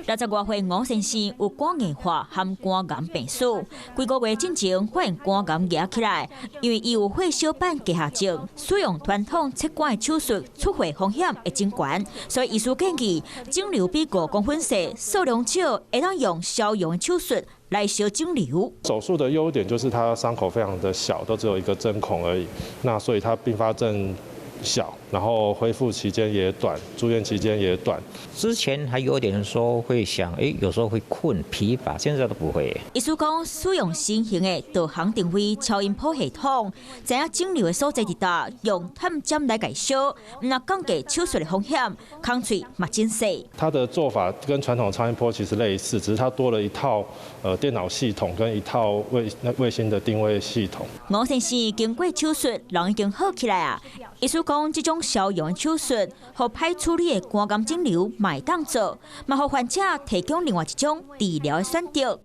60外歲吳先生有肝硬化和肝癌病史，幾個月進前發現肝癌蜈起來，因為伊有血小板低下症，使用傳統切肝的手術出血風險會真懸，所以醫師建議腫瘤比5公分細，數量少，會當用消融的手術來燒腫瘤。手術的優點就是它傷口非常的小，都只有一個針孔而已，那所以它併發症小，然後恢復期間也短，住院期間也短。之前還有點說會想，哎，有時候會困疲乏，現在都不會。醫師講，使用新型的導航定位超音波系統，知影腫瘤的所在佇佗，用探針來共燒，毋但降低手術的風險，空喙嘛真細。它的做法跟傳統超音波其實類似，只是它多了一套電腦系統跟一套衛星的定位系統。吳先生經過手術，人已經好起來啊。醫師講，這種消融手術，予歹處理的肝癌腫瘤嘛會當做，嘛予患者提供另外一種治療的選擇。